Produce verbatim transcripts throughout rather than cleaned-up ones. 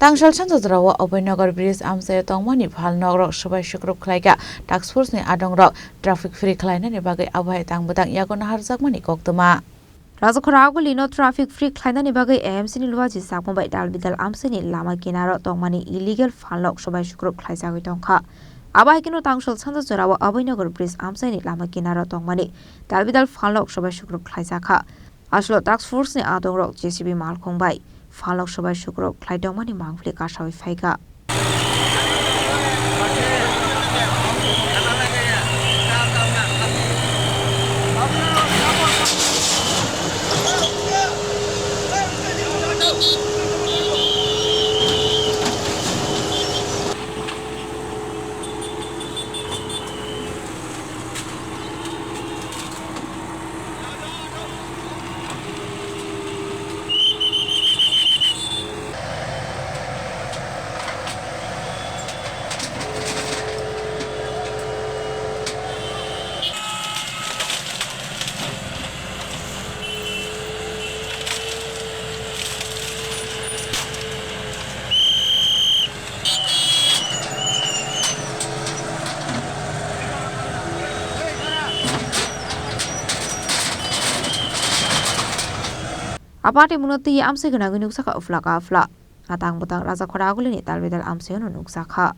Tangsal sanja jorao Abhainagar bridge amchaio tongmani phalnokrok swbai sukrup khlaikha. Task force ni adongrok traffic free khlainani bagwi abohai tang bwtang yago naharjakmani koktwma. Rajakhor Agulino traffic free khlainani bagwi A M C ni luaji chakma bai dalbidal amchaini lama kinaro tongmani illegal phalnok swbai sukrup khlaijagwi tongkha. Abo hai kheno Tangsal sanja jorao Abhainagar bridge amchaini lama kinaro tongmani dalbidal phalnok swbai sukrup khlaijakha. Aswlo task force ni adongrok J C B malkhung bai phalnok swbai sukrup khlai tongmani mangpili kasawi phaikha. Abo atwi muno twi amsai gwnangwi nukjakha uphla ka uphla. Atang bwtang Rajakhor Agulini dalbidal amsaiono nukjakha.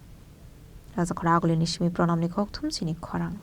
Rajakhor Agulini simi Pranamni kokthum chini khorang.